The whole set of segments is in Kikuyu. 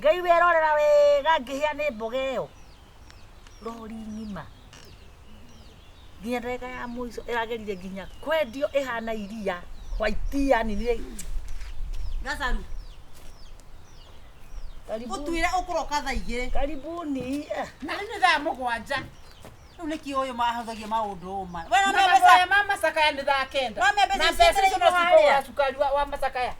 Ngai werorera wega ngĩhĩa nĩ mboga ĩyo. Rori ng'ima. Nginya ndagĩka ya mũico ĩrageririe nginya kwendio ĩhana iria white yani nĩ Gacaru Karibuni. ũtwĩre ũkũroka thaa 2. Karibuni. Eh. Na rĩu nĩ thaa 7. Rĩu nĩkĩ ũyũ mahũthagia maũndũ ũma we no Na mbeca mahoya ma macakaya nĩ thaa 9. No mbeca Na mbeca icio no harĩa. cikũgũra cukari wa macakaya.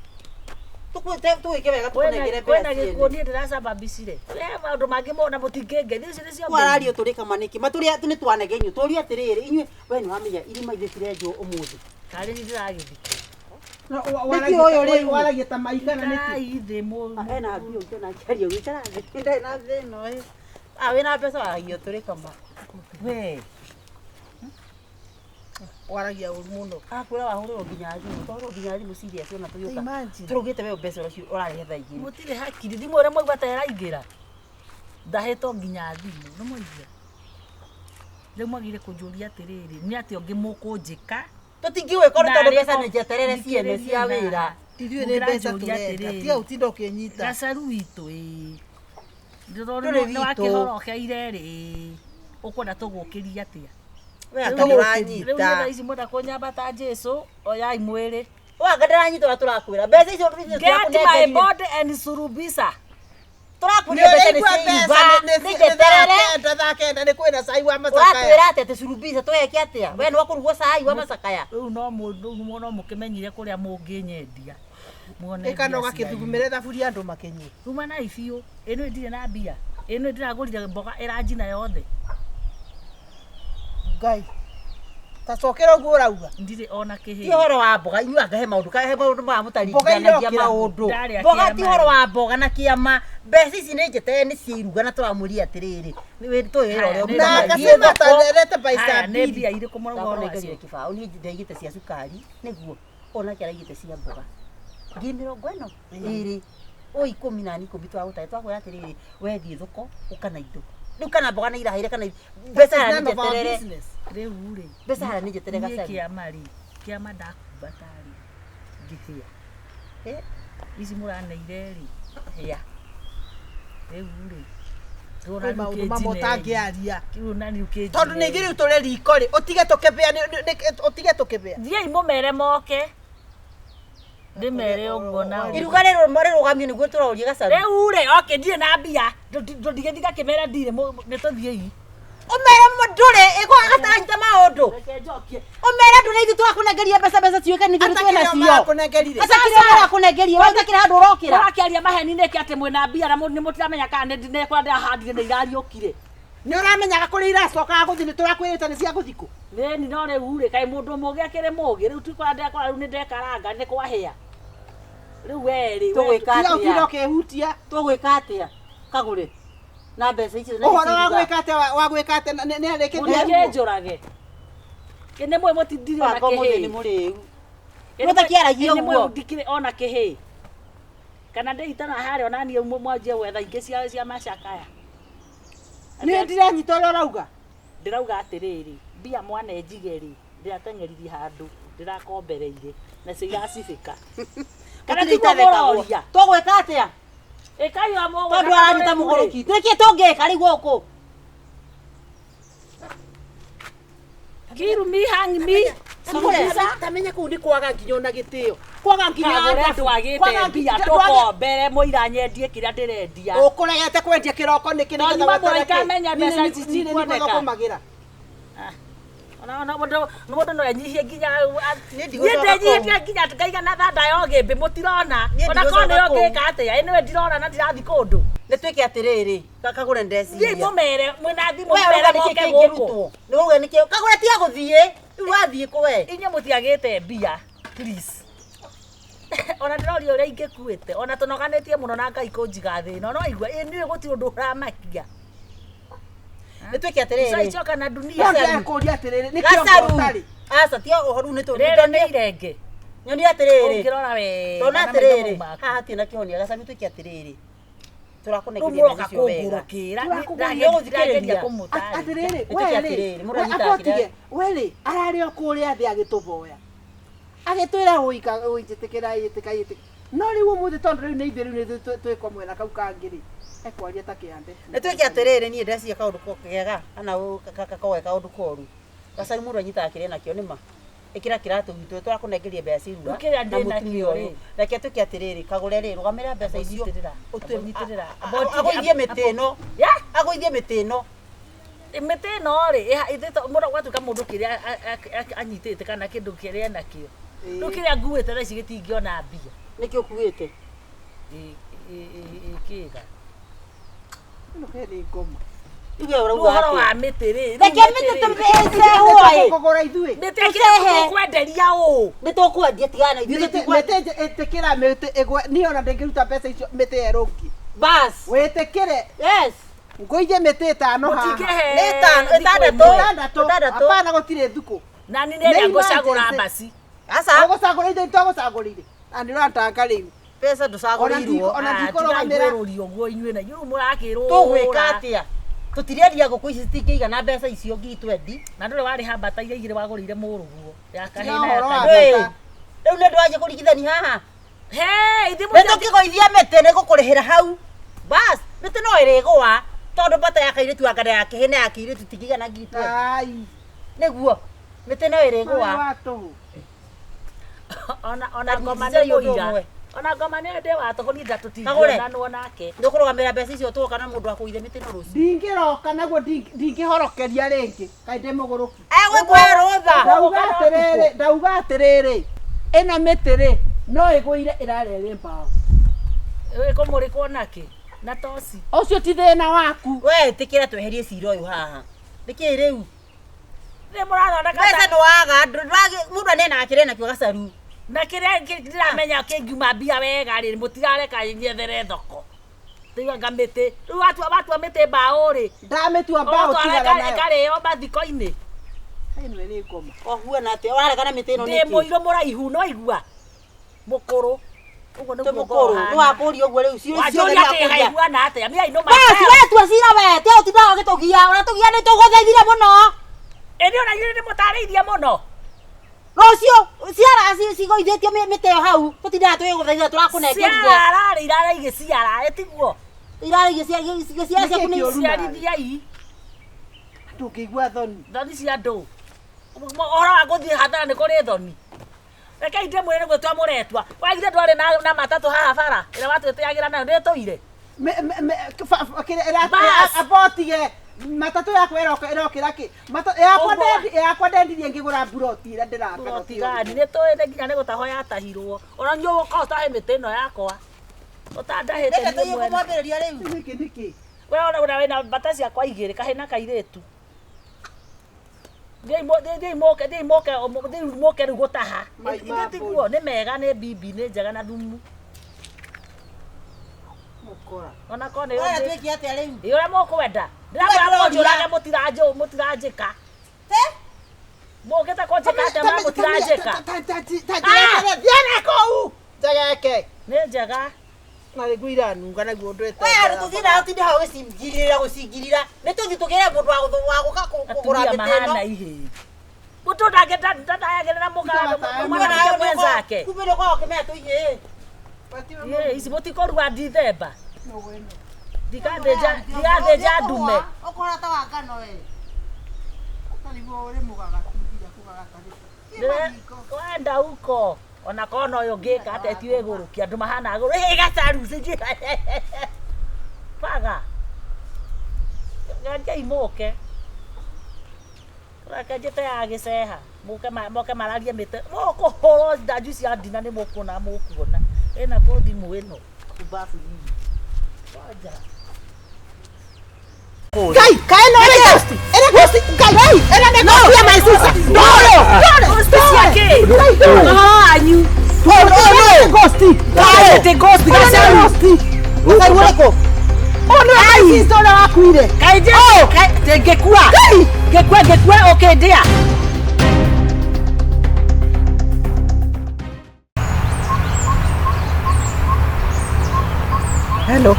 Tũgwĩke wega tũkũnengere Kwĩna mbeca gĩkuũ ciene. niĩ ndĩracababicire. We maũndũ mangĩ mona mũtingĩngeithia icio nĩcio Kwarario tũrĩ kama nĩkĩ matũrĩa nĩ twanege inyuĩ tũrie atĩrĩrĩ inyuĩ we nĩ wamenya irima ithe cirenjwo ũmũthĩ. Karĩ niĩ ndĩragĩthikwo. Nĩkĩ ũyũ rĩu? Waragia ta mai kana nĩkĩ? Karai thĩ mũ. Ena mbia ũngĩona akĩaria ũguo ikara thĩ ndarĩ na thĩna ĩ. Ah, wĩna mbeca waragia tũrĩ kama we. Waragia ũru mũno. Akwĩra wahũrĩrwo nginya thimũ twahũrĩrwo nginya thimũ serious ona tũgĩũka Imagine. tũrugĩte we mbeca ũcio ũrarĩhe thaa 2. Mũtirĩ hakiri thimũ ũrĩa mwaigua ta ĩraingĩra. Ndahĩtwo nginya thimũ nĩ mwaigua. Rĩu mwagĩrĩire kũnjũria atĩrĩrĩ nĩ atĩa ũngĩ mũkũnjĩka. Tũtingĩgwĩka ũndũ tondũ Narĩ mbeca nĩ njeterere ciene cia wĩra. Ithuĩ nĩ mbeca tũrenda. Tiga ũtinda ũkĩnyita. Gacaru witũ ĩĩ. Ndũrĩ Nĩ witũ. wakĩhorokeire rĩ. Ũkwenda tũgũkĩrie atĩa? We anga Rĩu nĩ ndũranyita. thaa ici mwenda kũnyamba ta Jesu oyai mwĩrĩ. We anga ndĩranyita ũrĩa tũrakwĩra mbeca icio Get my body and surubisa. Tũrakwĩra mbeca nĩ cia iruga nĩ njeterere. Thaa 9 nĩ kwĩna cai wa macakaya. Ũratwĩra atĩa atĩ curubica tweke atĩa we nĩ wakũrugwo cai wa macakaya. Rĩu no mũndũ no mũkĩmenyire kũrĩa mũngĩnyendia. Muone Ĩka no mbia cianyu. gakĩthugumĩre thaburia andũ makĩnyue. Rumanai biũ. Ĩno ndirĩ na mbia. Ĩno ndĩragũrire mboga ĩranjina yothe. Ngai. Ta cokera ũguo ũrauga. Ndirĩ ona Ti kĩhĩ. ũhoro wa mboga inyuĩ anga he maũndũ he maũndũ maya Mboga mũtaringanagia irokĩra maũndũ. Ndarĩa Mboga ti kĩama ũhoro rĩ. wa mboga na kĩama mbeca ici nĩ njeterere nĩ cia iruga na tũramwĩria atĩrĩrĩ tũĩ wĩra Haya, ũrĩa nĩ Na ũrutaga. mbia. akasema atarete mbeca Haya, nĩ mbiri. mbia irĩkũ mũrauga ũhoro Ndakũnengerire wacio? kĩbaũ niĩ ndaigĩte cia cukari nĩguo onake araigĩte cia mboga 40,000 2 o 10 na 10 twagũtare twakwĩra atĩrĩrĩ we thiĩ thoko ũka na indo rĩu kana mboga nĩ irahaire kana mbeca That is haha nĩ none of our njeterere business. Rĩu rĩ. mbeca haha nĩ njeterere Niĩ gacaru kĩama rĩ. Kĩama ndakumbata rĩ. Ngĩhĩa. Eh? Ici mũraneire rĩ. Hĩa. Rĩu rĩ. Kwĩ maũndũ mamwe ũtangĩaria. Rĩu na nĩ ũkĩnjine. Tondũ ningĩ rĩu tũrĩ riko rĩ, ũtige tũkĩbĩa ũtige tũkĩbĩa. Thiĩi mũmere moke. Ndĩmere ũguo nao. Iruga rĩrũgamio nĩguo tũroria gacaru. Rĩu rĩ, okay, ndirĩ na mbia. Ndũndigĩthiĩ ngakĩmera ndirĩ, nĩ tũthiĩi. Ũmere ndũrĩ ĩgo gataranyita maũndũ. Reke njokie. Ũmere ndũrĩ ithuĩ tũrakũnengeria mbeca mbeca ciũke nĩ ithuĩ twĩ Atakĩrĩ o nacio. marakũnengerire. Atakĩrĩ o marakũnengeria we ũtakĩrĩ handũ ũrokĩra. Mũrakĩaria maheni nĩkĩ atĩ mwĩna mbia na nĩ mũtiramenya kana nĩ kũrĩa ndĩrahandire nĩ irariũkire. Nĩ ũramenyaga kũrĩa iracokaga gũthiĩ nĩ tũrakwĩrĩte nĩ cia gũthikũ. Ĩni no rĩu rĩ, kaĩ mũndũ mũũgĩ akĩrĩ mũũgĩ, rĩu ti kũrĩa ndekora rĩu nĩ ndekaranga nĩ kwahĩa. Rĩu we rĩ, we Tũgwĩka Tiga ũtinda atĩa? ũkĩhutia. Tũgwĩka atĩa? Kagũre na mbeca icio na Ũhoro wa iruga. gwĩka atĩa wa gwĩka atĩa nĩ arĩkĩtie mũtikĩnjũrage. Ĩ nĩ mũĩ mũtindirĩ ona Banga ũmũthĩ nĩ kĩhĩ. mũrĩu. Ĩ nĩ mũĩ- Mũtakĩaragia ĩ nĩ mũĩ ũguo. ndikĩrĩ ona kĩhĩ. Kana ndĩitana harĩa ona niĩ mwanjie gwetha ingĩ cia macakaya. Niĩ ndiranyita ũrĩa ũrauga. Ndĩrauga atĩrĩrĩ, mbia mwanenjige rĩ, ndĩrateng'eririe handũ, ndĩrakombereire, nacio iracibĩka. Kana Gũtirĩ tiguo itathekagwo. mũroria? Tũgwĩka atĩa? Ĩkai o mũgwĩka Tondũ aranyita rĩu rĩ. mũgũrũki. Nĩkĩ tũngĩka rĩu gũkũ? Kill me, hang me. Kagũre. Tamenya kũu nĩ kwaga nginya ona gĩtĩo. Kwaga nginya Kagũre adabu. ndwagĩte Kwaga mbia nginya- tũkombere mũira nyendie kĩrĩa ndĩrendia. Ũkũregete kwendia kĩroko nĩkĩ No nĩgetha nyuma weterere mũraika kĩ? amenya Niĩ mbeca nĩ- ici niĩ nĩ cikuoneka. nĩthũkũmagĩra. Ona mũndũ no enyihie nginya Niĩ niĩ ndigũcoka ndenyihĩtie nginya ngaigana thanda ya ũgĩmbĩ mũtirona. Niĩ Ona korwo ndigũcoka nĩyo kũu. ngĩka atĩa, ĩ nĩwe ndirona na ndirathiĩ kũndũ. Nĩ twĩke atĩrĩrĩ, kagũre Thiĩi ndeciria. mũmere mwĩna thimũ We mũmere ũrauga nĩkĩ moke gũkũ. kĩngĩrutwo? Nĩ ũrauga nĩkĩ? Kagũre tiga gũthiĩ. Rĩu wathiĩ kũ we? Inyuĩ mũtiagĩte mbia, please. Ona ndĩroria ũrĩa ingĩkuĩte, ona tũnoganĩtie mũno na Ngai kũnjiga thĩ ĩno, no igua ĩ niĩ gũtirĩ ũndũ ũramakia. Nĩ twĩke atĩrĩrĩ. Usaichoka na No dunia. ndĩrakũria atĩrĩrĩ, nĩ kĩongo Gacaru. ũtarĩ? Aca ti ũhoro nĩ tũ. Rĩrĩ nĩ irenge. Nyoni atĩrĩrĩ. Ũngĩrora wega Tona na maitho mau atĩrĩrĩ. maku. Haha hatirĩ na kĩhonia. Gacaru twĩke atĩrĩrĩ. Rĩu Tũrakũnengeria mũroka mbeca icio wega. kũngũrũkĩra Tũrakũgũrũkĩra. ndĩrageria kũmũtarĩria. Atĩrĩrĩ, Nĩ we twĩke rĩ, atĩrĩrĩ, mũndũ we anyitaga akotige, kĩrĩa- we rĩ, ararĩ o kũrĩa thĩ agĩtũboya. Agĩtwĩra ũika ũnjĩtĩkĩra ĩtĩka ĩtĩka. No rĩu ũmũthĩ tondũ rĩu nĩ ithuĩ rĩu nĩ twĩko mwena kau kangĩ rĩ ekwaria ta kĩande. Nĩ twĩke atĩrĩrĩ niĩ ndeciria kaũndũ kega kana gakorwo ge kaũndũ koru. Gacaru mũndũ anyitaga kĩrĩa nakĩo nĩma. Ĩkĩra kĩratũ gitũ tũrakũnengeria mbeca cirua Rĩu kĩrĩa na ndĩ mũtumia nakĩo ũyũ. rĩ. Reke twĩke atĩrĩrĩ kagũre rĩ rũgamĩrĩra mbeca icio. Nyitĩrĩra. Ũtue- Nyitĩrĩra. Agũithie mĩtĩ ĩno. Ya! Agũithie mĩtĩ ĩno. Mĩtĩ ĩno rĩ mũndũ gwatuĩka mũndũ kĩrĩa anyitĩte kana kĩndũ kĩrĩa enakĩo. Rĩu kĩrĩa nguĩte thaa ici gĩtingĩona mbia. Nĩkĩ ũkuĩte? Ĩkĩga. Ĩno ke nĩ ngoma. Rĩu we Rĩu ũrauga ũhoro wa atĩa? mĩtĩ rĩ. rĩu Reke mĩtĩ mĩtĩ rĩ, tũmĩcehwo ĩ. Tũkũgũra ithuĩ. Mĩtĩ ĩkĩrĩa tũkwenderia ũũ. Nĩ tũkwendia tigana na ithuĩ Mĩtĩ tũtikwendia. mĩtĩ ĩtĩkĩra mĩtĩ ĩgwe niĩ ona ndĩngĩruta mbeca icio mĩtĩ ĩrũngi. Bas. Wĩtĩkĩre Yes. ngũithie mĩtĩ ĩtano haha. Mũtingĩhe Nĩ ĩtano, thikũ ĩtandatũ. ĩmwe. Ĩtandatũ. Ĩtandatũ. Hapana gũtirĩ thukũ. Na nĩ nĩrĩa Nĩ ngũcagũra emergency. mbaci. Aca. Ũgũcagũra ithuĩ twagũcagũrĩire. Na nĩ ũratanga rĩu. Mbeca ndũcagũrĩirwo. Ona ndikũrũgamĩra. Tigai ũguo inyuĩ na inyuĩ mũrakĩrũra. Tũgwĩka atĩa? Tũtirendia ngũkũ ici citingĩigana mbeca icio ngiri twendi. Na ndũrĩ warĩha mbata iria igĩrĩ wagũrĩire mũrũguo. Ya Tiga kahĩĩ na ya ũhoro wa kairĩtu. Wĩ, bata. Rĩu nĩ ndwanjia kũringithania haha. He, ithuĩ Nĩ mũtirĩ- tũkĩgũithia mĩtĩ nĩ gũkũrĩhĩra hau. Bas, mĩtĩ no ĩrĩgũa tondũ mbata ya kairĩtu anga na ya kĩhĩ na ya kĩirĩtu itingĩigana ngiri twendi. Ai. Nĩguo. Mĩtĩ no ĩrĩgũa. Marĩ wa tũhũ. Ona ona Ta ngoma nĩ ringithania ũndũ mũira. ũmwe. Ona ngoma nĩ ndĩ wa tũhũ niĩ Kagũre. ndatũtingĩonanwo nake. Ndũkũrũgamĩrĩra mbeca icio tũgoka na mũndũ wa kũgũithia mĩtĩ ĩno rũciũ. Ndingĩroka naguo ndingĩhorokeria rĩngĩ. Kaĩ ndĩ mũgũrũki. Egũkũhe rũtha. Ndauga atĩrĩrĩ, ndauga atĩrĩrĩ, ĩno mĩtĩ rĩ no ĩgũire ĩrarĩa ĩrĩ mbaũ. Ĩkũmũrĩkwo nakĩ? Na toci. Ũcio ti thĩna waku. We ĩtĩkĩra tweherie cira ũyũ haha. Nĩkĩ rĩu? Nĩ mũrathondeka Mbeca ta- ndwaga, mũndũ anenaga kĩrĩa nakĩo gacaru. na kĩrĩa ndĩramenya kĩngiuma mbia wega rĩ mũtirareka nyethere thoko. Rĩu mĩtĩ. Rĩu watua mĩtĩ mbaũ rĩ. Ndamĩtua mbaũ Ũgũtwara tigana nayo. ĩkarĩo mathiko-inĩ. Ĩno ĩrĩ ngoma. Ũhuana atĩa? Ũraregana mĩtĩ ĩno Ndĩ nĩkĩ? mũirũ mũraihu no igua. Mũkũrũ. Ũguo Tĩ nĩguo mũkũrũ. ngorwo Nĩ wakũria ũguo rĩu ciũria ciothe Wanjũria atĩ nĩwakũria. ngaiguana atĩa? Me I know Bas, myself. we tua cira we, tiga gũtindaga ũgĩtũgia, ũratũgia nĩ tũgũthaithire mũno. Ĩĩ ona inyuĩ nĩmũtarĩirie mũno. Rũciũ ciara cigũithĩtio mĩtĩ ĩyo hau, tũtindaga tũgĩgũthaithira tũrakũnengerire. Ciara rĩ irara igĩciara ĩtiguo. Irara igĩciara ciaku nĩ Nĩkĩ kĩũru? Ciarithiai Ndũngĩigua thoni. thoni cia andũ. Ũhoro wa gũthiĩ hathara nĩ kũrĩ thoni. Rekei ndĩmwĩre nĩguo twamũretua. Wagire ndwarĩ na matatũ haha bara ĩrĩa watwĩtĩagĩra nayo nĩĩtũire. Bas. Abotige matatũ yakwa ĩroka ĩrokĩra kĩ yakwa Ũguo. yakwa ndendirie ngĩgũra mburoti ĩrĩa ndĩraka Buroti gani nĩ tũĩ nĩ nginya nĩ gũtahwo yatahirwo. Ona inyuĩ ũgũka ũtahe mĩtĩ ĩno yakwa. Ũtandahĩte Reke niĩ tũthiĩ mwene. kũmwambĩrĩria rĩu. Nĩkĩ nĩkĩ? We ona ona wĩna mbata ciakwa igĩrĩ kahĩ na kairĩtu. Thiĩi mũke thiĩi mũke thiĩi mũke rĩu gũtaha. Mai Ithuĩ ma tiguo nĩ mega nĩ bibi nĩ njega na thumu. Mũkora. Ona korwo nĩ Oya twĩke atĩa rĩu? ĩ ũrĩa mũkwenda. Ndĩramwĩra mũnjũrage mũtiranjĩka. Te? Mũkĩte kũnjĩka atĩa ma mũtiranjĩka. Thiĩ na kũu njegeke Nĩ njega. na rĩu iranunga naguo ũndũ We andũ tũthiĩ nayo tinde hau gũcingirĩra gũcingirĩra. Nĩ tũthiĩ tũgĩre mũndũ wa gũka kũgũra Atumia mĩtĩ ĩno. mahana ihĩĩ. Mũndũ ndangĩndangĩrĩra mwanake mwenzake. Kumbe nĩ ũkoragwo ũkĩmenya tũihĩĩ. Ĩ, ici mũtikũrua ndithemba. Ndigathĩnja ndume. Ũkũhora ta wa ngano we. Wenda huko ona korwo no ũyũ ngĩka atĩa ti wĩgũrũki andũ mahana gũrũ ĩ gacaru baga geriai mũke reke njĩte ya gĩceha mũke moke mararie mĩtĩ mũkũhũrwo ndanju cia ndina nĩ mũkuona mũkuona ĩna kũ thimũ ĩno kumbabu nyinyi kwanja Ngai, kaĩ no ĩrĩ ghost? Ĩrĩ ghost, Ngai, ĩno nĩ ghost ya my sister. Ndore, ndore, Ghost cia kĩ? Ngai, ndore. Ũhoro wanyu Ũyũ nĩ ghost. Kaĩ ti ghost Ũyũ nĩ gacaru ghost. Gacaru ũrĩkũ? Ũyũ nĩ my sister ũrĩa wakuire. Kaĩ ngĩkua Ngai. ngĩkua ngĩkua ũkĩndĩa Hello.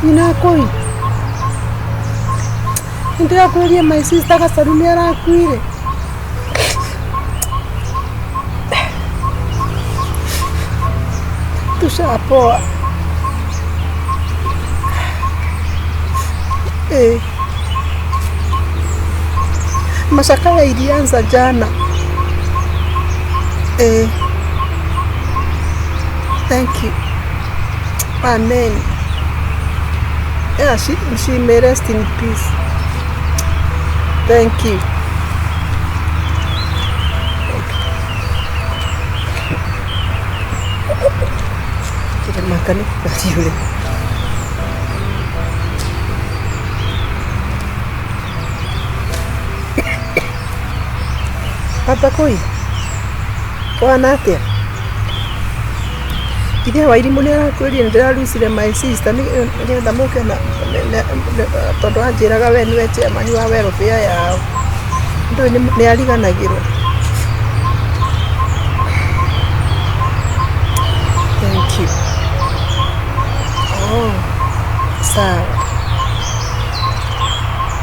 Nyina kũi. Nĩndĩrakwĩrire my sister Gacaru nĩ arakuire. Tushapoa. Eh. Mashakaya ilianza jana. Eh. Thank you. Amen. Yeah, she may rest in peace. Thank you. Kĩrĩmaka nĩ kũgariũre. Baba kũi wana atĩa? Ithe wa irimũ nĩ arakwĩrire nĩ ndĩrarucire my sister nĩgetha mũke na tondũ anjĩraga we nĩwe chairman wa welfare yao. Ndũĩ nĩ ariganagĩrwo. Thank you. Oh, sawa.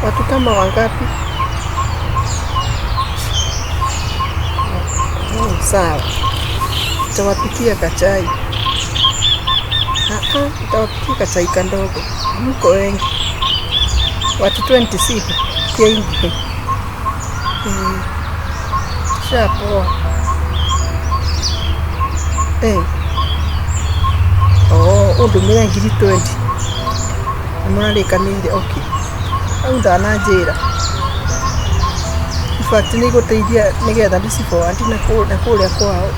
Watu kama wangapi? Oh, sawa. Nitawapikia kachai. Nitawapikia kachai kandogo. Mko wengi. Watu 26 ti aingĩ. Shapoa. Eh. Oh, ũndũmĩre ngiri 20. Nĩ mũrarĩkanĩire, okay. Hau ndananjĩra. In fact nĩ igũteithia nĩgetha ndĩci forward na kũrĩa kwao.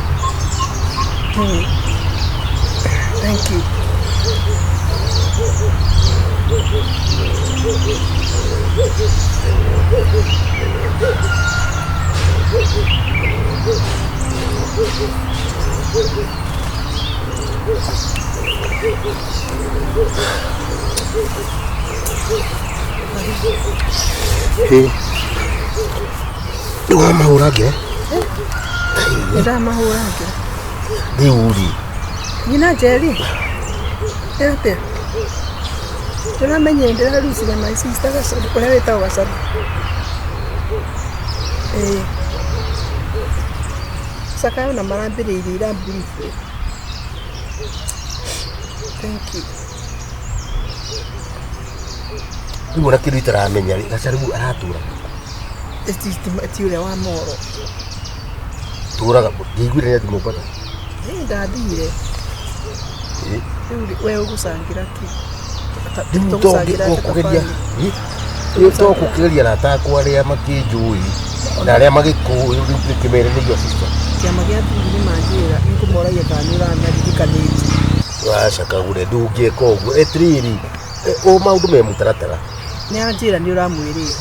Thank you. Ĩ rĩu wamahũra ngere? Nĩ ndamahũra ngĩra. Rĩu rĩ. Nyina Njeri. Nĩ atĩa? Ndĩramenyire ndĩrarucire my sister Gacaru ũrĩa wĩtagwo Gacaru. Ĩĩ. Cakayo na marambĩrĩirie ira briefly. Thank you. Rĩu ona kĩndũ itaramenya rĩ, Gacaru aratũra? Ti ũrĩa wa Moro. Tũraga ndiguire nĩ athi Mombatha. Ĩ ndathire. Ĩ. Rĩu rĩ, we ũgũcangĩra kĩ? Rĩu to Tũgũcangĩra atĩa ta kũgeria family? Rĩu to kũgeria arata akwa arĩa makĩnjũĩ na arĩa magĩkũĩ rĩu ngĩkĩmere nĩ your sister. Kĩama gĩa athuri nĩ manjĩra nĩ ngũmoragia kana nĩ ũranaririkanĩtie. Wacakagũre ndũngĩka ũguo etirĩrĩ o maũndũ me mũtaratara. Nĩ anjĩra nĩ ũramwĩrĩte.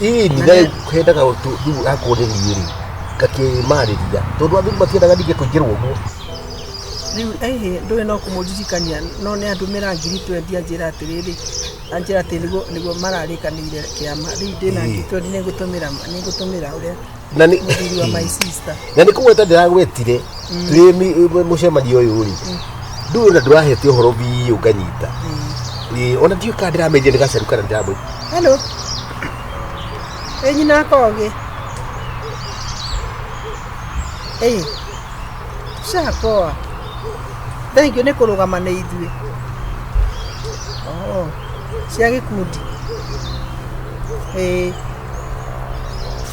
Ĩni Na rĩu hendaga rĩu akorwo nĩ niĩ rĩ ngakĩmarĩria tondũ athuri matiendaga ningĩ kũingĩrwo ũguo. Rĩu ĩhĩ ndũĩ no kũmũririkania no nĩ andũmĩra ngiri 20 anjĩra atĩrĩrĩ anjĩra atĩ nĩguo mararĩkanĩire kĩama rĩu ndĩna ngiri 20 nĩngũtũmĩra ũrĩa Na nĩ mũthuri wa my sister. Na nĩ kũgweta ndĩragwetire twĩ mũcemanio ũyũ rĩ ndũĩ ona ndũrahete ũhoro biũ nganyita. Ĩ ona ndiũĩ kana ndĩramenyire nĩ Gacaru kana ndĩramwĩ. Hello. Ĩ nyina Kogi. Ĩ. Shapoa. Thank you nĩ kũrũgama nĩ ithuĩ. Oh, cia gĩkundi. Ĩ.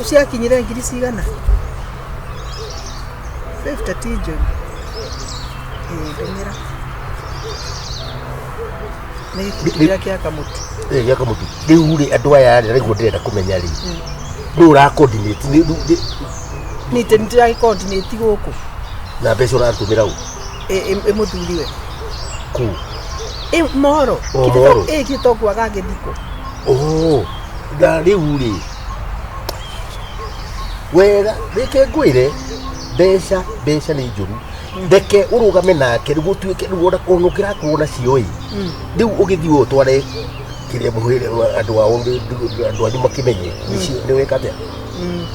Ũciakinyire ngiri cigana? 50 ti njũru. Ĩ ndũmĩra. Nĩ gĩkundi kĩrĩa kĩa kamũtu. Ĩ gĩa kamũtu. Rĩu rĩ andũ aya rĩ nĩguo ndĩrenda kũmenya rĩ nũ ũra coordinate nĩ Nĩ ndĩragĩ coordinate gũkũ. Na mbeca ũratũmĩra ũ? Ĩ mũthuriwe. Kũ? Ĩ Moro. O Moro. Ĩ githĩ to ngwaga gĩthiko. Oh, na rĩu rĩ wega reke ngwĩre mbeca mbeca nĩ njũru reke ũrũgame nake rĩu gũtuĩke rĩu ona ũngĩrakorwo nacio ĩ rĩu ũgĩthiĩ ũtware kĩrĩa mũhĩrĩ andũ ao andũ anyu makĩmenye nĩ weka atĩa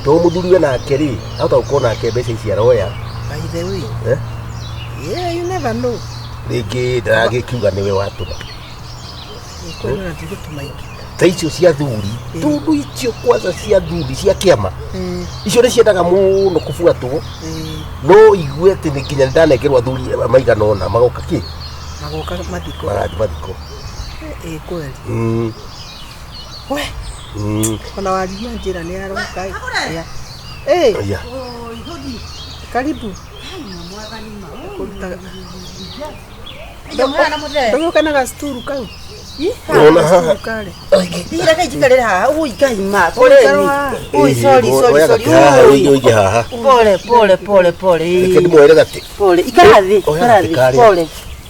to mũthuriwe nake rĩ ahota gũkorwo nake mbeca ici aroya. By the way. Eh? Yeah, you never know. Rĩngĩ ndaragĩkiuga nĩwe watũma. Kwĩna na ndigũtũma ingĩ. Ta icio cia thuri, tondũ icio kwanza cia thuri cia kĩama icio nĩ ciendaga mũno kũbuatwo. No igue atĩ nĩ nginya ndanengerwo athuri maigana ũna magoka kĩ Magoka mathiko. Magathiĩ mathiko. Ĩ kweli. We. Ona waria njĩra nĩ aroka ĩ. Ya. Ĩ, Ya. Karibu. Kũruta. Mũhana mũthee. Ndũgĩũke na gacituru kau. Nĩwona haha? Gacituru karĩ. Hihi reke njikarĩre haha ui ngaima poleni. Ũikare haha. Ui sorry sorry Oya sorry. gatĩ haha, Ui. ũige ũige haha. Pole pole pole pole. Reke ndĩmwoere gatĩ. Pole ikara thĩ Oya ikara gatĩ thĩ karĩa. pole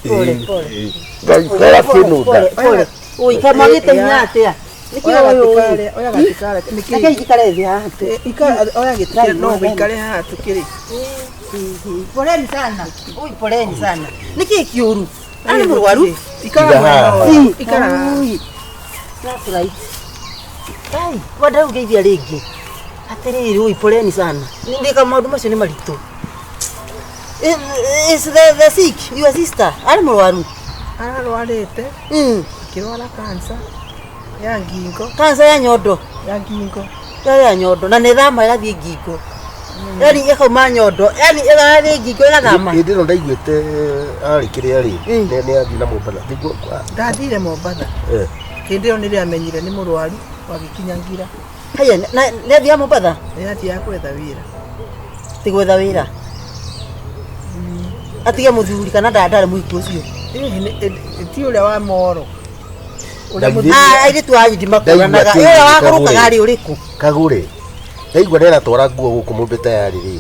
pole pole. Ngaikara kĩnũnda. Pole pole. Ui kamagĩte hinya atĩa? Nĩkĩ Oya gatĩ ũyũ? karĩa, oya gatĩ karĩa. Nĩkĩ? Reke njikare thĩ haha tu. Ĩ, ikara oya gĩtĩ Ngai kĩrĩa, no mwathani. ũikare haha tũkĩrĩ. Poleni sana. Ui poleni sana. Nĩkĩ kĩũru? Arĩ mũrwaru? Ikara Iga mwena haha. ũyũ. Ikara haha. Ui. That's right. Ai, wenda ũngeithia rĩngĩ. Atĩrĩrĩ, ui poleni sana. Ndĩka maũndũ macio nĩ maritũ. Is the sick your sister? Arĩ mũrwaru? Ararwarĩte akĩrwara kansa ya ngingo. Kansa ya nyondo. Ya ngingo. Ya nyondo na nĩ thama ĩgathiĩ ngingo. Yani ĩkauma nyondo, yani ĩgathiĩ ngingo ĩgathama. Hĩndĩ ĩno ndaiguĩte arĩ kĩrĩa rĩ, nĩ athiĩ na Mombatha. Nĩguo Ndathire Mombatha. Hĩndĩ ĩyo nĩrĩo amenyire nĩ mũrwaru wagĩkinya ngira. Haya, na nĩ athiaga Mombatha? Nĩ athiaga gwetha wĩra. Ti gwetha wĩra. Atige mũthuri kana ndarĩ mũhiku ũcio. Ĩĩ, ti ũrĩa wa moro. Ũrĩa Ndaigua- mũthuri. Ah, airĩtu a Ahindi makũranaga. Ndaigua atĩ Ũrĩa wagũrũkaga Kagũre. rĩ ũrĩkũ? Kagũre. Ndaigua nĩ aratwara nguo gũkũ mũmbe tayarĩ rĩ.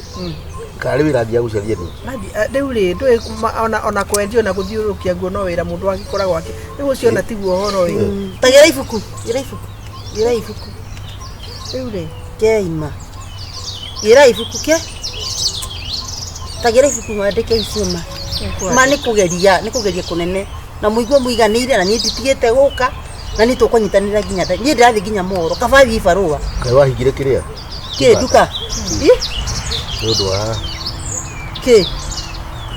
Karĩ wĩra athiaga gũcaria nĩ. Rĩu rĩ ndũĩ ona kwendio na gũthiũrũrũkia nguo no wĩra mũndũ agĩkoragwo akĩ rĩu ũcio ona tiguo ũhoro ĩ. Ta gĩra ibuku, gĩra ibuku, gĩra ibuku. Rĩu rĩ Keima. Gĩra ibuku ke. Ta gĩra ibuku mwandĩke icio ma. Ma nĩ kũgeria, nĩ kũgeria kũnene. Na mũigue mũiganĩire na niĩ nditigĩte gũka. Na niĩ tũkũnyitanĩra nginya niĩ ndĩrathiĩ nginya moro kaba thiĩ barũa. Kaĩ wahingire kĩrĩa? Kĩ nduka? Ĩ? Nĩ ũndũ wa Kĩ?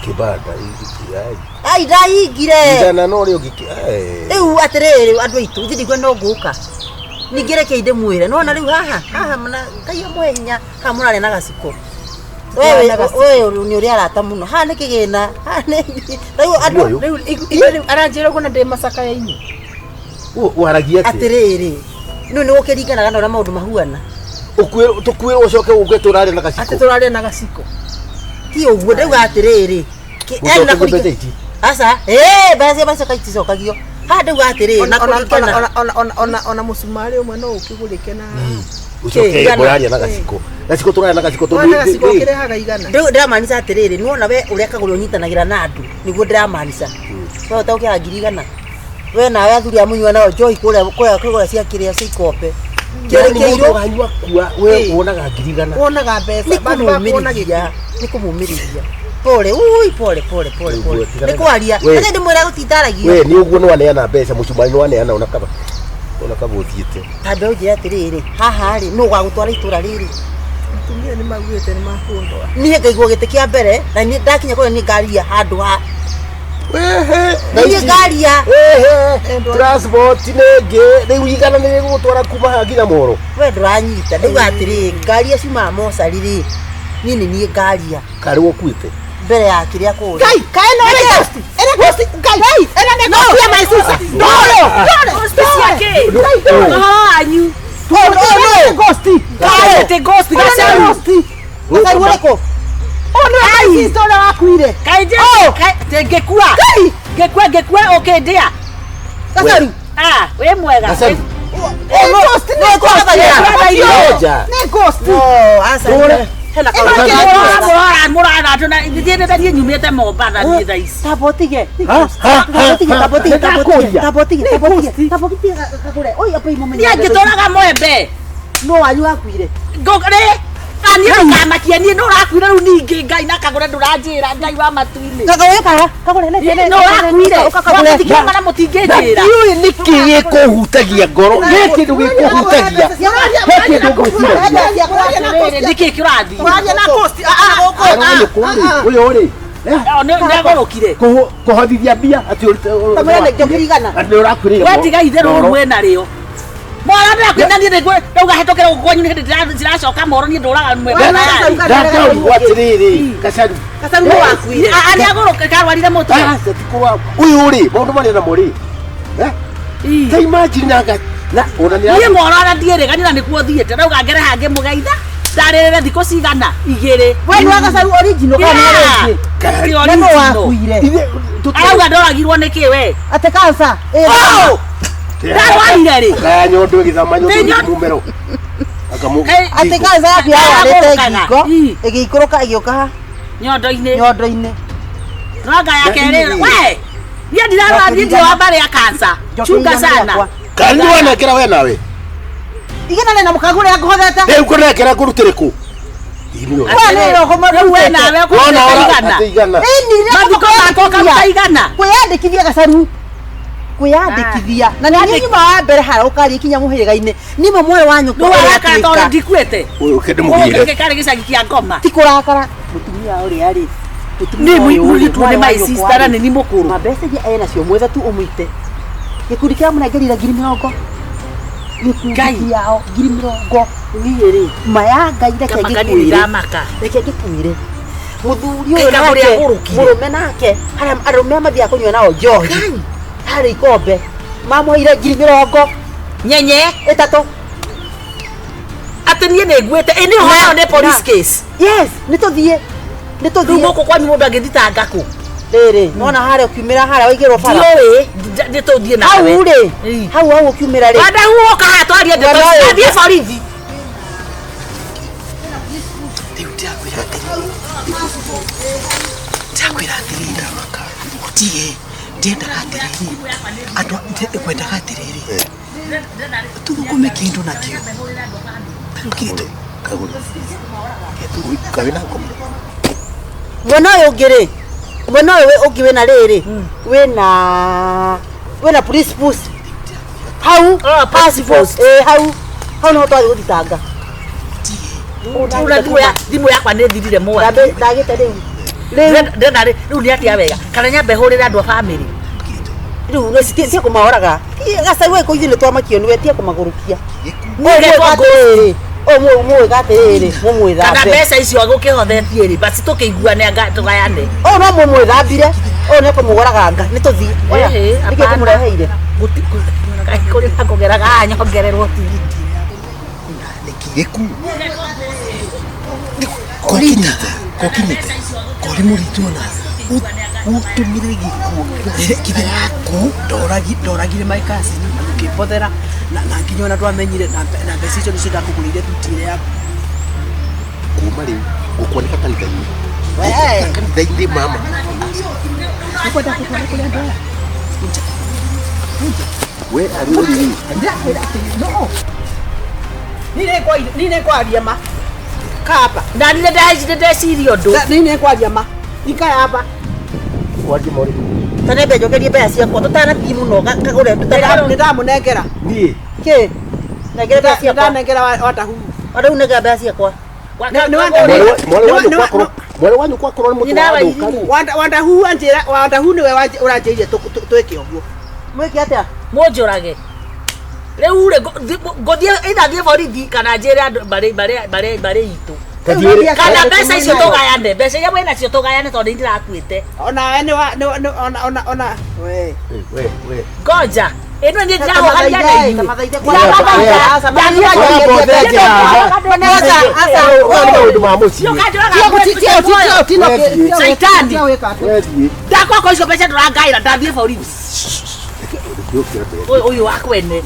kĩbanda. Ai. Ai ndahingire. Igana no rĩo ngĩkĩ. Rĩu atĩrĩrĩ andũ aitũ ithuĩ ndikuona no ngũka. Ningĩ reke ndĩmwĩre nĩwona rĩu haha haha mna Ngai amũhe hinya haha mũrarĩa na gaciko. Wewe wewe nĩ ũrĩ arata mũno haha nĩ kĩgĩna haha nĩ rĩu andũ Ũyũ. Rĩu ithuĩ rĩu aranjĩra ũguo na ndĩ macakaya-inĩ. Waragia atĩa? atĩrĩrĩ rĩu nĩ gũkĩringanaga na ũrĩa maũndũ mahuana. Tũkuĩrwo ũcoke ũke tũrarĩa na Atĩ gaciko. tũrarĩa na gaciko. Ti ũguo ndauga atĩrĩrĩ Gũcoka mbeca ici. aca ĩĩ mbeca cia macoka iticokagio haha ndauga atĩrĩrĩ na kũringana Ona mũcumarĩ ũmwe no ũkĩgũrĩke na Ũcoke Igana. mũraria na gaciko. Gaciko tũrarĩa na gaciko tondũ Ona gaciko ũkĩrehaga igana. Rĩu ndĩramaanica atĩrĩrĩ nĩwona we ũrĩa kagũrĩ ũnyitanagĩra na andũ nĩguo ndĩramaanica we ũtaũkĩra ngiri igana we nawe athuri a mũnyua nao njohi kũrĩa kũrĩa kũrĩa cia kĩrĩa cia ikombe Yaani kĩrĩ mũndũ kĩirũ wanyua kua we wonaga ngiri igana. Wonaga mbeca nĩ bandũ ba kuona kũmũmĩrĩria nĩ kũmũmĩrĩria pole ui pole pole pole Rĩu pole guo, tigana nĩ kwaria We. atĩ ndĩmwĩra gũtindaragia We nĩ ũguo nĩ waneana mbeca mũcumarĩ nĩ waneana ona kaba ona kaba ũthiĩte. tambe ũnjĩre atĩrĩrĩ haha rĩ nũ ũgagũtwara itũra rĩrĩ Atumia nĩ maugĩte nĩ makũndwara. niĩ ngaigwo gĩtĩ kĩa mbere na niĩ ndakinya kũrĩa niĩ ngaria handũ ha Wehe. niĩ ngaria Ehe. Transport nĩ ĩngĩ rĩu igana nĩ rĩgũgũtwara kuma haha nginya moro. we ndũranyita ndauga atĩrĩrĩ ngari icio ciumaga mocarĩ rĩ niĩ nĩ niĩ ngaria Karĩ wokuĩte. mbere ya kĩrĩa kũrĩa Ngai, kaĩ no ĩrĩ ghost. Ĩrĩ ghost, Ngai. Ĩno nĩ ghost ya my sister. Ndore, ndore. Ciake. Ũhoro wanyu. Ndore, ghost. Atĩ ghost gacaru. gacaru ũrĩkũ Ũyũ nĩwe my sister ũrĩa wakuire. Kaĩ ngĩkua. Ngĩkua ngĩkua ũkĩndĩa. gacaru Ah, wĩ mwega. Gacaru. Nĩ ghost, nĩ ghost. Ngoja. Nĩ ghost. No, aca. Ndore. Hena Ĩno kaũndũ. kĩrĩa Mũrara thiĩ niĩ nyumĩte Mombatha niĩ thaa ici. Tamba ũtige. Ha, ha, Tamba ũtige, tamba ũtige, tamba ũtige, Nĩndakũria. tamba ũtige, tamba ũtige, tamba ũtige kagũre. Oi, apa imũmenye. Niĩ ngĩtũraga mwembe. No wanyu wakuire. Ngũrĩ. Niĩ ndũkamakie niĩ nĩ ũrakuire rĩu ningĩ Ngai na kagũre ndũranjĩra Ngai wa matu-inĩ. Kagũre ũka, kagũre nete Nĩ ũrakuire. Mũtingĩona na mũtingĩnjĩra. Ndiũĩ nĩkĩ gĩkũhutagia ngoro. He kĩndũ gĩkũhutagia. He kĩndũ ngwĩciragia. Atĩrĩrĩ, nĩkĩ kĩrathiĩ? Ũraria na ghost. Ah, ah, Arona nyũkwa rĩ, ũyũ rĩ. Nĩ agũrũkire. Kũhothithia mbia atĩ Kamũra nĩ ngiri igana. atĩ nĩ ũrakuĩrĩire. We tiga itherũ rĩu mwĩna rĩo. Moro ndĩrakwĩra niĩ nĩguo ndauga hetũkĩra gũkũ kwanyu nĩ hĩndĩ ndĩracoka moro niĩ ndũraga Ndakĩrorigwo atĩrĩrĩ Gacaru. Gacaru nĩ wakuire. Arĩa agũrũ karwarire mũtwe. Aca ti kũrwara. Ũyũ rĩ maũndũ marĩa namo rĩ. Eh? Ta imagine na na ona nĩ Niĩ moro ara ndiĩrĩga nĩ nĩkuo thiĩte ndauga ngere hangĩ mũgeitha ndarĩrĩre thikũ cigana igĩrĩ. We nĩ wa Gacaru original kana nĩ rĩngĩ? Ti Na nũ original. wakuire? Arauga ndoragirwo nĩ kĩ we? Atĩ cancer. Oh! Ndarwarire rĩ? Kaya nyondo ĩgĩthama nyondo Nĩ nyondo- mumero. Akamu. Atĩ cancer yaku yarwarĩte Yaragũrũkaga. ngingo Ii. ĩgĩikũrũka ĩgĩũka ha? Nyondo-inĩ. Nyondo-inĩ. Ranga ya kerĩ we. Niĩ ndirarwara niĩ ndirĩ wa mbarĩ ya cancer. Chunga sana. Kani nĩ wanekera we nawe. Igana rĩ na mũkagũrĩra ngũhotete. Rĩu kũnekera ngũrutĩre kũ? Ĩ We nĩ roho Rĩu we nawe Wona ũkũruta ora igana. atĩ igana. Mathiko makwa ũkaruta igana. Kwĩyandĩkithia Gacaru. Kwĩyandĩkithia. Na nĩ niĩ nyuma wa mbere harĩa ũkaria kinya mũhĩrĩga-inĩ. Nĩmwe mwarĩ wa nyũkwa Rĩu ũrĩa arakara tondũ atuĩka. ndikuĩte. Ũyũ kĩndĩ mũgire. Gũkũ karĩ gĩcagi kĩa ngoma. Ti kũrakara. Mũtumia ũrĩa rĩ. Nĩ mũirĩtu nĩ my sister na nĩ ni mũkũrũ. Mabeca iria ena cio mwethe tu ũmũite. Gĩkundi kĩa mũnengerire ngiri mĩrongo. Gĩkundi Ngai. kĩao ngiri mĩrongo. Niĩ rĩ ma ya Ngai reke Kamaka niĩ ngĩkwĩre. ndamaka. Reke ngĩkwĩre. Mũthuri ũyũ Kaĩ kagũrĩ nake agũrũkire. mũrũme nake harĩa arũme mathiaga kũnyua nao njohi harĩ ikombe mamũheire ngiri mĩrongo Nyenye ĩtatũ. atĩ niĩ nĩ nguĩte ĩ nĩ ũhoro nĩ police case. Yes, nĩ tũthiĩ. Nĩ Rĩu tũthiĩ. gũkũ kwanyu mũndũ angĩthitanga kũ? Rĩrĩ, nona harĩa ũkiumĩra harĩa waigĩrwo bara. Ndiũĩ nĩ tũthiĩ nawe. Hau rĩ, Ii. hau hau ũkiumĩra rĩ. Wanda huoka haha twarie ndeto Wena ici. ũyũ. Ndathiĩ borithi. Rĩu ndĩrakwĩra atĩrĩrĩ, ndĩrakwĩra atĩrĩrĩ, ũtige ndiendaga atĩrĩrĩ, andũ ngwendaga atĩrĩrĩ, tũthũkũme kĩndũ nakĩo. Tarĩu kĩndũ Kagũrĩ. Kaĩ na ngoma. Mwena ũyũ ũngĩ rĩ, mwena ũyũ ũngĩ wĩna rĩrĩ, wĩna police post. Hau, Oh, police post. Ĩ hau, hau nĩho twathiĩ gũthitanga. Rĩu thimũ yakwa nĩ thirire mwaki. Ndagĩte rĩu. Rĩu Ndĩrenda rĩ rĩu nĩ atĩa wega kana nyambe hũrĩre andũ a bamĩrĩ. rĩu nĩ tia kũmaoraga. Gacaru ĩkũ ithuĩ nĩ twamakio nĩwe tia kũmagũrũkia. Mũgetwo Atĩrĩrĩ, ũyũ mũwĩka atĩrĩrĩ, Kana mũmwĩthambe. mbeca icio agũkĩhothetie rĩ basi tũkĩiguane anga tũgayane. Ũyũ no mũmwĩthambire, ũyũ nĩ kũmũgoraganga, nĩ tũthiĩ. Oya, Ĩhĩ, nĩkĩo hapana. kũmũreheire. Kũrĩ na kũgeraga haha nyongererwo tigiti. gĩku kokinyĩte kokinyĩte kori mũritũ ona ũtũmire gĩkuũ kĩrĩa yaku ndoragire my cousin na ũkĩmbothera na nginya ona ndwamenyire na mbeca icio nĩcio ndakũgũrĩire thuti ĩrĩa yaku. Kuma rĩu ngũkwanĩka kanitha-inĩ. Kanitha-inĩ mama. Nĩkwenda kũtwara kũrĩ andũ aya. We arĩ ũrĩ. Ndĩrakwĩra atĩrĩ, no niĩ nĩngwaria ma kaba Na nĩ ndeciria ũndũ. niĩ nĩngwaria ma ikayaba Warie mori. Tanembe njokerie mbeca ciakwa tũtanathiĩ mũno kagũre tũtana nĩndamũnengera Niĩ. kĩ nengere mbeca ciakwa ndanengera watahu rĩu nengera mbeca ciakwa Mwarĩ wa nyũkwa akorwo nĩ mũtwe Nyina wa wa thũka irimũ. rĩ. wandahu anjĩra wandahu nĩwe ũranjĩrire twĩke ũguo mwĩke atĩa Mũnjũrage. Rĩu rĩ ngũthiĩ either thiĩ borithi kana njĩre andũ mbarĩ itũ. Tathiĩ Kana mbeca icio tũgayane, mbeca iria mwĩnacio tũgayane tondũ nĩ ndĩrakuĩte. ona we nĩ wa ona ona ona we We we. Ngoja. Ĩno nĩ ndĩrahoharia na inyuĩ. Tamathaithe Ndĩramathaitha. Ũyũ nĩ maũndũ ma mũciĩ. Shaitani. Wethiĩ. Ndakwakwa icio mbeca ndũrangaĩra ndathiĩ borithi. Ũyũ Ũyũ wa kwene.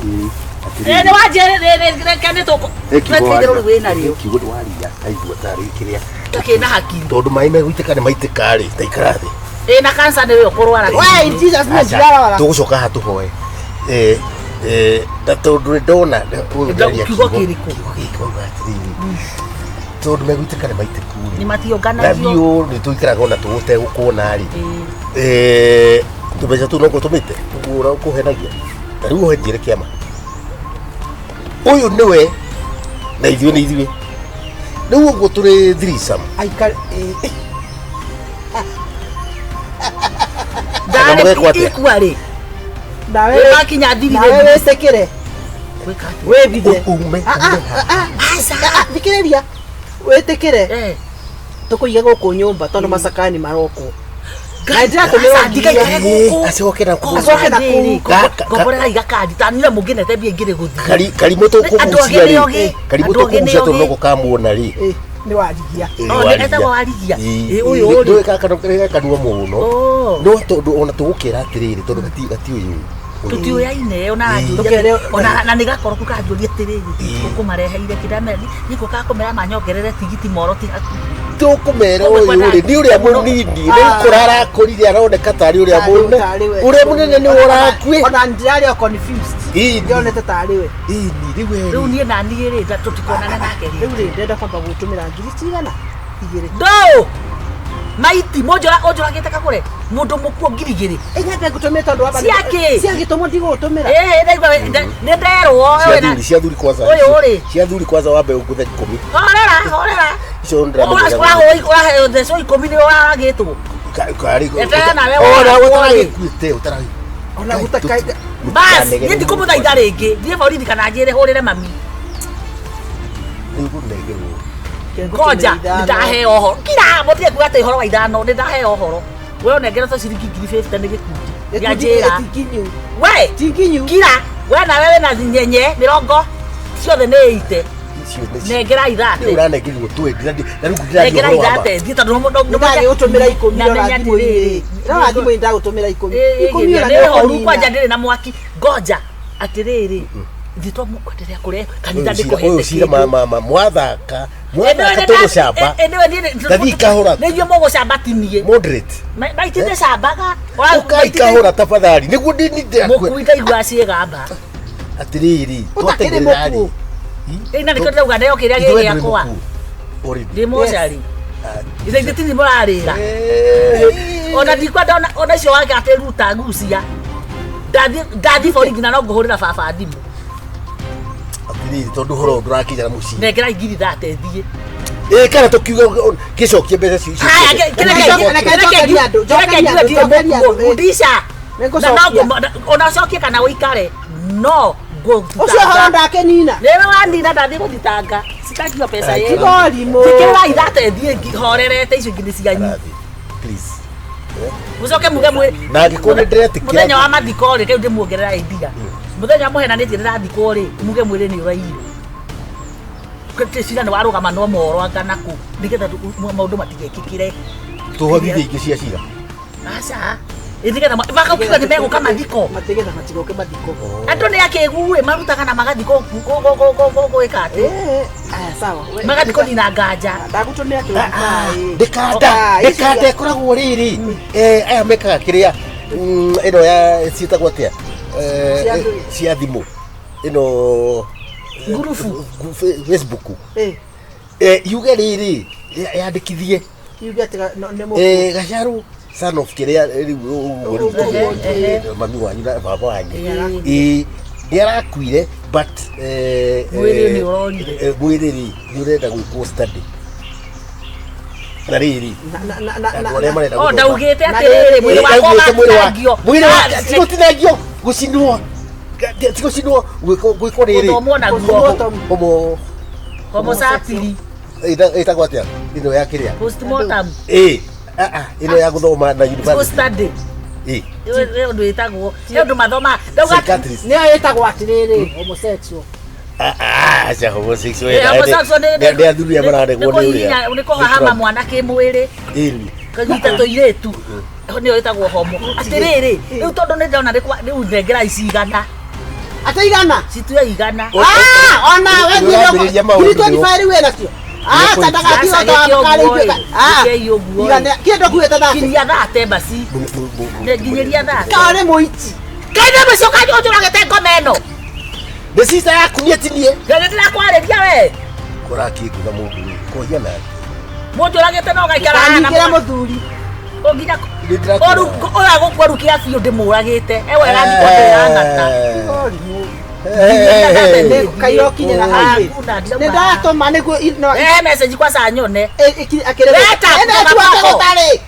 Ĩ nĩ wanjĩrĩ reke nĩ tũkũ. Tweteire rũrũ wĩna rĩo. Kiugo ndwaria aigua tarĩ kĩrĩa Takĩna hakiri. tondũ maĩ megũitĩka nĩ maitĩka rĩ taikara thĩ. Ĩ na cancer nĩwe ũkũrwara. we in Jesus name ndirarwara Tũgũcoka haha tũhoe. Na tondũ nĩ ndona ũyũ ndĩraria Kiugo kĩrĩkũ? Kiugo gĩkĩ wauga atĩrĩrĩ tondũ megũitĩka nĩ maitĩku rĩ Nĩ na matiũnganagio. biũ nĩ tũikaraga ona tũgũtegũkuona rĩ tũmbeca tũu no ngũtũmĩte ũguo ũrĩa ũkũhenagia ta rĩu ũhe njĩre kĩama ũyũ nĩwe na ithuĩ nĩ ithuĩ rĩu ũguo tũrĩ threesome aikare Ndarĩ Mũgekwo atĩa? ikua rĩ. nawe Makinya thiri nawe wĩtĩkĩre Gwĩka atĩa? Wĩthithe. Ume. Aca. Thikĩrĩria. Wĩtĩkĩre Eh. tũkũige gũkũ nyũmba tondũ macakaya nĩ marokwo. Na ndĩratũmĩrwo Aca, ndigaikare gũkũ. Acoke na kũu. Acoke na kũu. Ngomborera iga kandi tanira mũngĩnete mbia ingĩrĩ gũthiĩ. Karimũ Andũ tũkũgucia angĩ nĩ rĩ. ogĩ. Karimũ Andũ angĩ nĩ tũkũgucia tondũ ogĩ. no gũkamuona rĩ. Eh, nĩ warigia. Oh, nĩ etagwo Warigia. Ĩ, ũyũ rĩ. Ndũĩ gaka kanua mũno. Oh. No tondũ ona tũgũkĩra atĩrĩrĩ tondũ gatiũĩ. Tũtiũyaine ona Ĩ. Ndũkere- ona na nĩ gakoroku kanjũria atĩrĩrĩ ũkũmareheire kĩndamera nĩkũ kakũmera manyongerere tigiti moro ti hakuhĩ. Tũkũmera ũyũ rĩ nĩ ũrĩa mũnini nĩ gũkũra arakũrire aroneka tarĩ ũrĩa mũnene ũrĩa mũnene nĩ ũrakuĩ. Ona ndirarĩ o confused. Ĩni. Ndionete tarĩ we. Ĩni rĩu we Rĩu niĩ na niĩ rĩ tũtikonana nake Rĩu rĩ. rĩ ndĩrenda kwamba gũtũmĩra ngiri cigana? Igĩrĩ. Ndũ! Maiti mũnjũra ũnjũragĩte kagũre mũndũ mũkuo ngiri igĩrĩ. Ĩ nyambe ngũtũmĩre tondũ wamba Ciakĩ? Cia gĩtũmwo ndigũgũtũmĩra. Ĩ ndaigua nĩ nderwo cia thuri cia thuri kwanza Ũyũ rĩ. cia thuri kwanza wambe ũngũthe ikũmi Horera horera. icio ndĩramenya Ũraheo thecwo ikũmi nĩ ũragĩtwo. Eterera nawe ona ũragwo rĩ. ũtaragĩkuĩte ũtaragĩ Ona gũtaka Bas, niĩ ndikũmũthaitha rĩngĩ. Thiĩ borithi kana njĩre hũrĩre mami. nĩngũnengerwo Ngoja nĩ ndaheo ũhoro. Kira mũtige kuga atĩ ũhoro wa ithano nĩ ndaheo ũhoro. We ũnengere tũ ciringi ngiri 50 nĩ gĩkundi. Nĩanjĩra. Tinginyu. We Tinginyu. kira we nawe wĩna nyenye mĩrongo ciothe nĩ ite. icio nĩ Nengera nĩ ithate. ũranengerirwo twendi na rĩu ndĩraria Nengera ũhoro wa ma ithate. Thiĩ tondũ Ndagĩgũtũmĩra ikũmi na rora menya thimũ-inĩ. atĩrĩrĩ. Rora thimũ-inĩ ndagũtũmĩra ikũmi. Ikũmi ona nĩ horu nĩũkũnina. kwanja ndĩrĩ na mwaki ngoja atĩrĩrĩ ithuĩ twamũkwenderea kũrĩa kanitha Ũyũ ndĩkũhete cira ma ma ma mwathaka mwathaka tũgũcamba Thathiĩ kahora. nĩ ithuĩ mũgũcamba ti niĩ moderate maiti ndĩcambaga ũkai kahora tafadhali nĩguo ndĩ mũkui ndaigua ciĩgamba atĩrĩrĩ Ũtakĩrĩ twatengerera rĩ mũkuũ. ĩna nĩkĩo ndĩrauga ndeo kĩrĩa gĩ gĩakwa already ndĩ mocarĩ ithe ithe tini mũrarĩra ona ndikwenda ona icio wake atĩ ruta gucia ndathiĩ borithi na no ngũhũrĩra baba thimũ atĩrĩrĩ tondũ ũhoro ũyũ ndũrakinya na mũciĩ nengera ngiri thate thiĩ ĩ kana tũkiuga gĩcokie mbeca icio Haya, Reke njokerie andũ, njokerie andũ, njokerie andũ, ĩ. ndisha Nĩngũcokia. ona ũcokie kana ũikare no Ũcio ũhoro ndakenina. rĩrĩa wanina ndathiĩ gũthitanga citakio mbeca Ai, ĩyo Tiga ũrimũ. njĩkĩrĩra ithate thiĩ horerete icio ingĩ nĩ cianyu Arathi, please mũcoke muge mwĩ na angĩkorwo nĩ ndĩretĩkĩra mũthenya wa mathiko rĩ kĩu ndĩmuongerera idea mũthenya wa mũhenanĩtie ndĩrathikwo rĩ muge mwĩrĩ nĩ ũrairwo cira nĩ warũgama no moro anga nakũ nĩgetha maũndũ matigekĩkĩre tũhothithie ingĩ cia cira aca Ĩ nĩgetha makauga nĩ megũka mathiko Matigĩtha matigoke mathiko. andũ nĩ akĩgu ĩ marutaga na magathiko gwĩka atĩ Eh, aya sawa. We- magathi kũnina nganja Ndagũtũmĩra twenty-five. ndĩkanda Ah, icio ndĩkanda ĩkoragwo rĩrĩ eh, aya mekaga kĩrĩa ĩno ya ciĩtagwo atĩa Eh, Cia ndũĩ. cia thimũ ĩno Ngurubu. Facebook Eh, Eh, yuge rĩrĩ yandĩkithie kiuge atĩ nĩ mũkuũ. Eh, gacaru son of kĩrĩa rĩu ũguo rĩu Ũguo, ehe. mami wanyu na baba wanyu Ĩĩ. ĩĩ nĩ arakuire but eh, Mwĩrĩ eh, nĩ ũrorire. eh, mwĩrĩ rĩ nĩ ũrenda gwĩkwo study na rĩrĩ Na- na- na- na- andũ arĩa marenda o gũthoma. ndaugĩte Na atĩrĩrĩ mwĩrĩ Eh, wakwa ndaugĩte mwĩrĩ wa- ũgatinangio mwĩrĩ wa ti gũtinangio gũcinwo ti gũcinwo gwĩkwo rĩrĩ gũthomwo naguo Postmortem. homo homo sapiri ĩtagwo atĩa ĩno ya kĩrĩa postmortem ĩĩ ah, ah, ĩno ya gũthoma na university study ĩĩ ĩ ũndũ ĩtagwo he ũndũ mathoma ndauga psychiatrist Nĩyo ĩtagwo atĩrĩrĩ homosexual. Ah, ah, aca homosexual Eh, homosexual nĩ athuri arĩa mararegwo nĩ ũrĩa nĩ kũhahama mwana kĩmwĩrĩ ĩni kanyita tũirĩtu nĩyo ĩtagwo homo atĩrĩrĩ rĩu tondũ nĩ ndona rĩu nengera ici igana Atĩ igana? citue igana Ah, ona we Nĩ ũrambĩrĩria maũndũ ngiri 25 rĩu wĩnacio. Ah, Nĩ ta ndagatiga Aca, gĩkĩ ũguo ĩ, Ah, gĩkĩ ũguo ĩ. igana kĩndũ kuĩte thate. kinyia thate basi nginyiria thate Kawa nĩ mũici. kaine mũico kanjũragĩte ngoma ĩno nĩ cica yaku nĩ atinie nĩ ndĩrakwarĩria we kũrakĩngutha mũndũ ũyũ kũhia nake mũnjũragĩte no gaikara haha na Ndũkanyitĩre mũthuri. O nginya Nĩ ndĩrakwĩra. ũyũ agũkua rukia biũ ndĩmũragĩte ewe ĩrathikwo ndĩrang'ata Nĩ kairo kinyĩra highway. Hakuna, ndirauma Nĩ ndatũma nĩguo no Eh, message kwa saa nyone. akĩrĩ. Leta, Ene kutoka tuate kwako. gũtarĩ.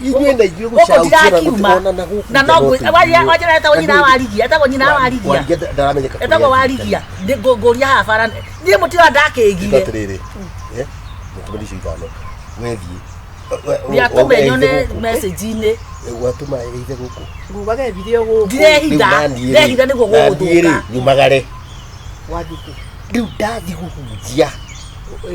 Ithuĩ na ithuĩ Gũkũ gũcaũkĩra ndirakiuma gũtionana gũkũ na no wanjĩra etagwo nyina wa Warigia, etagwo nyina wa Warigia, Warigia ndaramenyeka kũrĩa etagwo athiĩte. Warigia. Ngũria haha bara niĩ mũtira ndakĩgire. Ĩka atĩrĩrĩ, eh, mũtũmĩre icio ithano wethiĩ Nĩatũme nyone message-inĩ. Watũma ĩithe gũkũ. Ngugaga ethire gũkũ. Ndirehitha, ndehitha nĩguo gũgũthũka. Nyumagare. Wathiĩ kũ? Rĩu ndathiĩ kũhunjia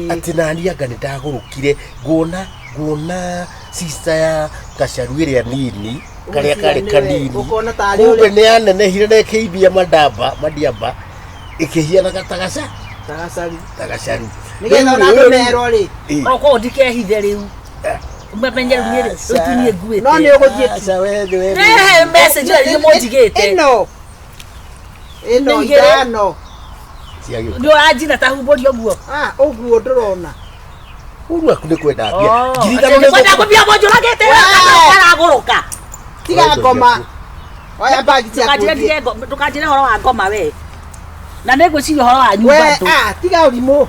atĩ nani anga nĩ ndagũrũkire nguona sister ya gacaru ĩrĩa nini karĩa karĩ Ũgeciria nĩwe, kanini, ũkona tarĩ kumbe ũrĩa- nĩ yanenehire na ĩkĩimbia mandamba madiamba ĩkĩhianaga ta gaca Tagacari. ta gacaru. Nĩgetha ona andũ merwo rĩ. Ĩ. O koguo ndikehithe rĩu, mamenye rĩu niĩ rĩu ti niĩ nguĩte. No nĩ ũgũthiĩ tu. Aca, we we Rehe message ĩyo inyuĩ mũnjigĩte. Ĩno. Ĩno Nĩ igĩrĩ. ithano. Ciagĩũka. Nĩ ũranjina ta humbũri ũguo. Ah, ũguo ndũrona. Ũru aku nĩ kwenda mbia. Oh, Ngiri atĩ ithano nĩ kwenda nĩ kũmbia mũnjũragĩte aragũrũka. Tiga ngoma. Oya mbagi ciaku Ndũkanjĩre ũthiĩ. ndige ndũkanjĩre ũhoro wa ngoma we. Na nĩ ngwĩciria ũhoro wa nyumba We, ndũ. ah, tiga ũrimũ.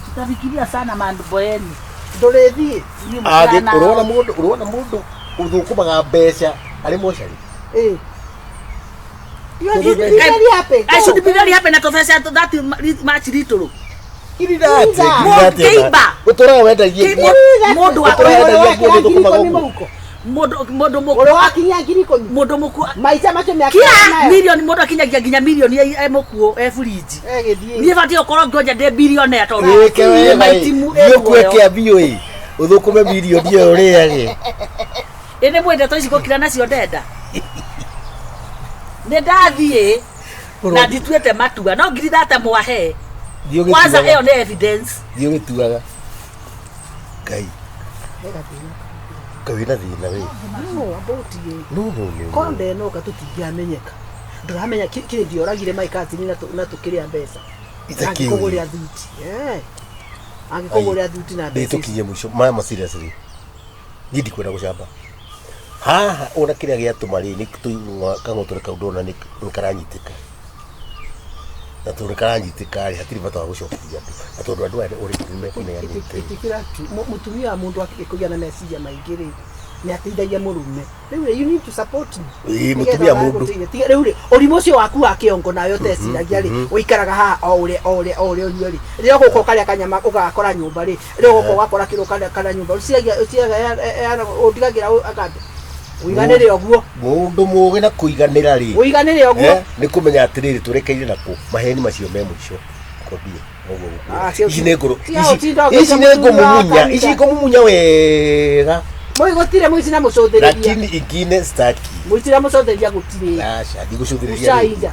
Tutafikiria sana mambo yenu. Ndũrĩthiĩ. Inyuĩ Angĩ mũtirana- ũrona mũndũ ũrona mũndũ ũthũkũmaga mbeca arĩ mocarĩ. Ĩ. You should be very happy. I should be very happy na tũbeca that much little. Kĩimba. Ũtũraga wendagie nguo. Mũndũ wa Ũtũraga wendagia nguo ũthũkũmaga ũguo. Mũndũ mũndũ Ũrĩa mũkuũ wakinyia 10,000. Mũndũ mũkuũ Maica macio mĩaka kira nayo. milioni mũndũ akinyagia nginya milioni e mũkuũ e burinji. Egĩthiĩ. Niĩ batiĩ gũkorwo ngĩonja ndĩ bilionea tondũ Wĩke wega ĩ. maitimu Thiĩ ũkue kĩambio ĩ. Ũthũkũme mirioni ĩyo ũrĩage. Ĩ nĩ mwĩ ndeto ici gũkira nacio ndenda nĩ ndathiĩ na ndituĩte matua no 30,000 mwahe. Thiĩ Kwanza ũgĩtuaga. ĩyo nĩ evidence. Thiĩ ũgĩtuaga. Ngai. Ngai wĩna thĩna we. No, about ĩ. No no no. Korwo ndenoka tũtingĩamenyeka. Ndũramenya kĩrĩ ndioragire my cousin na na tũkĩrĩa mbeca. Ita kĩu. Angĩkũgũrĩra thuti. Eh. Angĩkũgũrĩra thuti na mbeca. ici. Ndĩtũkinyie mũico mama seriously. Niĩ ndikwenda gũcamba haha ona kĩrĩa gĩatũma rĩ nĩ kang'otore kau ndona nĩ karanyitĩka na tondũ nĩ karanyitĩka rĩ hatirĩ bata wa gũcokeria andũ na tondũ andũ aya already nĩ mekũneanĩte. Ĩtĩkĩra tu mũtumia wa mũndũ akĩgĩa na meciria maingĩ rĩ nĩ ateithagia mũrũme. Rĩu rĩ, you need to support me. Ĩĩ, Nĩgetha mũtumia ũgae mũndũ. gũteithia. Tiga rĩu rĩ, ũrimũ ũcio waku wa kĩongo nawe ũteciragia rĩ, ũikaraga haha o ũrĩa o ũrĩa o ũrĩa ũnyue rĩ. Rĩrĩa ũgũka ũkarĩa kanyama ũgakora nyũmba rĩ, rĩrĩa ũgũka ũgakora kĩrĩa ũkarĩa kana nyũmba. Ũciragia ũciragia ũndigagĩra akande. Ũiganĩre ũguo. Mũndũ mũgĩ na kũiganĩra rĩ Ũiganĩre ũguo. eh, nĩ kũmenya atĩrĩrĩ tũrekeire nakũ maheni macio me mũico kwambie noguo Ah, gũkwĩra. Ici nĩ ngũrũ cia ũtinda ũgĩte ici nĩ mũtumia wa ngũmumunya ici kanitha. ngũmumunya wega Mũi gũtirĩ mũici na mũcũthĩrĩria. lakini ingine staki. Mũici na mũcũthĩrĩria gũtirĩ. Aca ndigũcũthĩrĩria rĩngĩ. Ucaija.